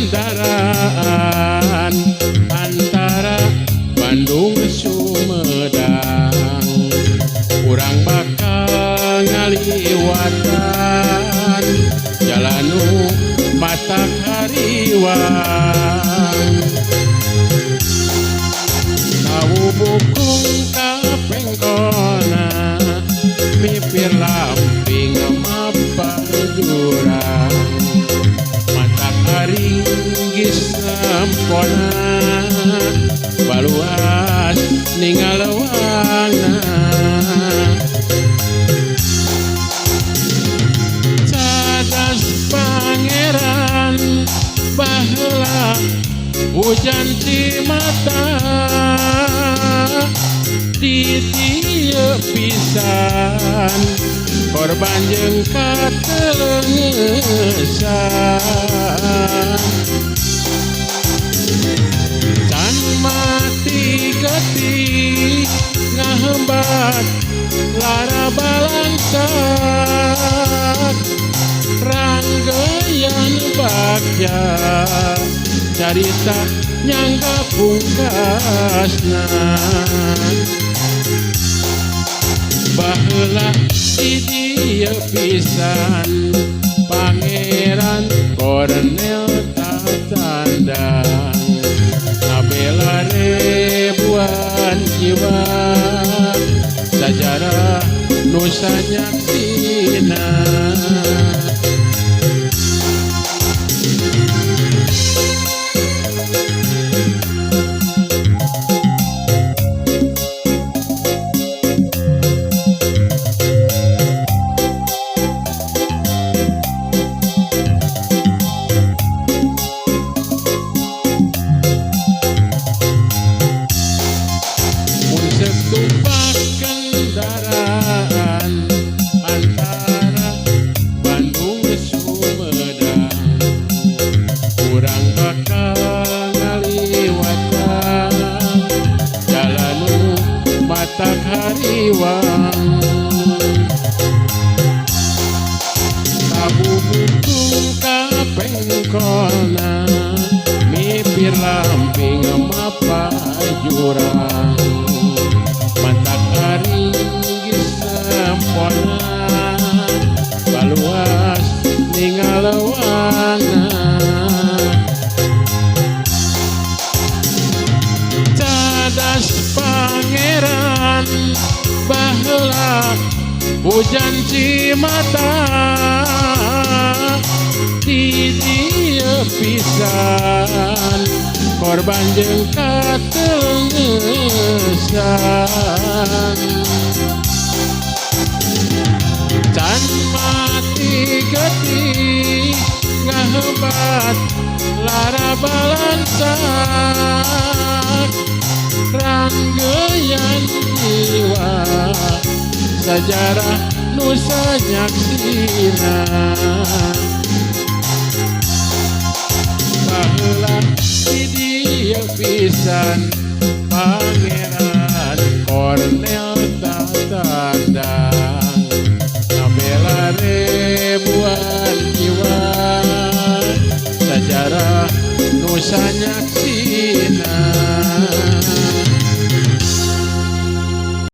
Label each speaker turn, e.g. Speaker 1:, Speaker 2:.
Speaker 1: Kendaraan antara Bandung Sumedang, urang bakal ngaliwatan jalan nu matak hariwang. Tawu bukung kapengkona, mipir lamping mapar jurang, matak aringgis nempona, baluas ningal leuwangna. Cadas Pangeran, baheula hujan cimata di dieu pisan, korban jeung kateleungesan. Can mati getih ngahembat lara balangsak, ranggeyan bagja carita nyangga pungkasna. Baheula di dieu pisan, Pangeran Kornel tacandang ngabela ribuan jiwa, sajarah nu sanyaksina. Mun seuk tumpak kendaraan antara Bandung Sumedang, urang bakal ngaliwatan jalan nu matak hariwang. Tabu bukung kapengkona, mipir lamping mapar jurang, matak aringgis nempona, baluas ningal leuwangna. Cadas Pangeran, baheula hujan cimata di dieu pisan, korban jeung kateleungesan. Can mati getih ngahembat lara balangsak, ranggeyan jiwa sajarah nu sanyaksina. Baheula di dieu pisan, Pangeran Kornel tacandang.